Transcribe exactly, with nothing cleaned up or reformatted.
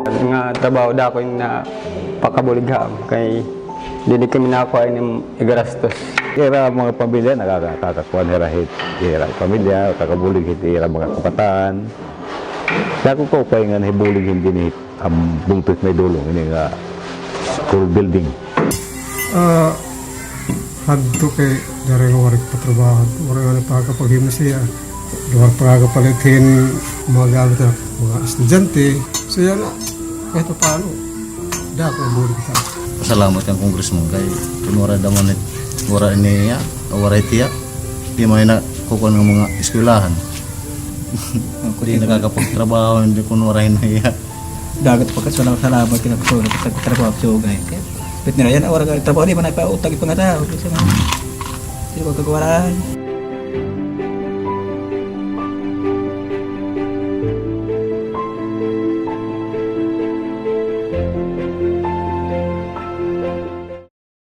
Nga trabaho dako ini nga pakabulig ha am, kay diri kami nakakuha ini igarastos. Ira mga pamilya, nakaka-, nakakakuha nira hit ira pamilya, kakabulig hit ira mga kabataan. Dako ko kay nga nahibulig hit dinhi am bungto hit may dulong ini nga school building. Ah, hadto kay dara nga waray patrabaho, waray nga pagkakapaghimo siya. Waray pagkakapalit hin mga gamit ha mga estudyante. So, yana, kahit papaano, dako nga bulig kita. Pasalamat kan congressman kay kun waray daman hit, waray niya, waray tiya, di man na kukuan nga mga eskwelahan. Di nakakapagtrabaho, hindi kun waray niya. Dagat pa ka, salamat, salamat kay nagtrabaho, nagtrabaho ako sa ugay. Kay, pit nila yana, waray trabaho, di man nagpautag it mga tao. Kasi nga, di ko kagawaran.